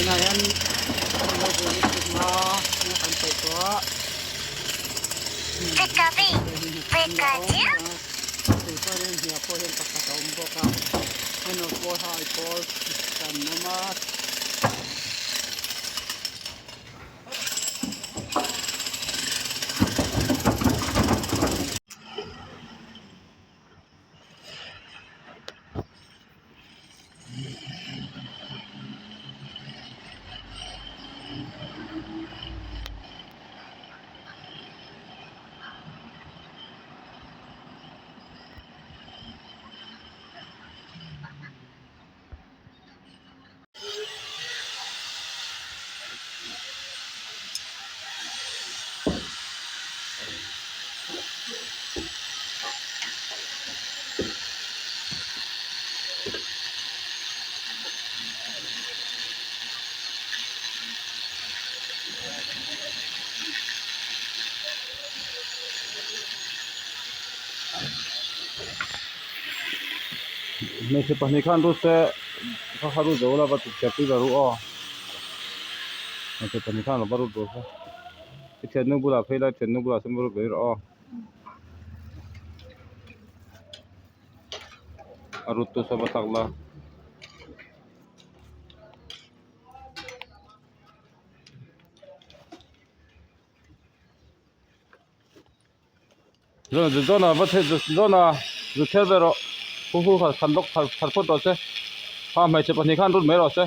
Tunah hian an lo buai lutuk a kan paih tawh a hniah pawh hian pakhat a awm bawk a ano pawl hai pawl kan awm a. Hmeichhe pahnih khan ru se kha kha ru zo la va chhiar pui ve ru aw hmeichhe pahnih khan va ru tur se i thiannu bulah phei la i thiannu bulah sawn va ru ve rawh aw. A rut tu saw va sak la. Zawna zawna va chhe zawna zu chhiar ve rawh hu hu kha khan bawk thar thar phawt rawh se kha hmeichhe pahnih khan rut mai rawh se.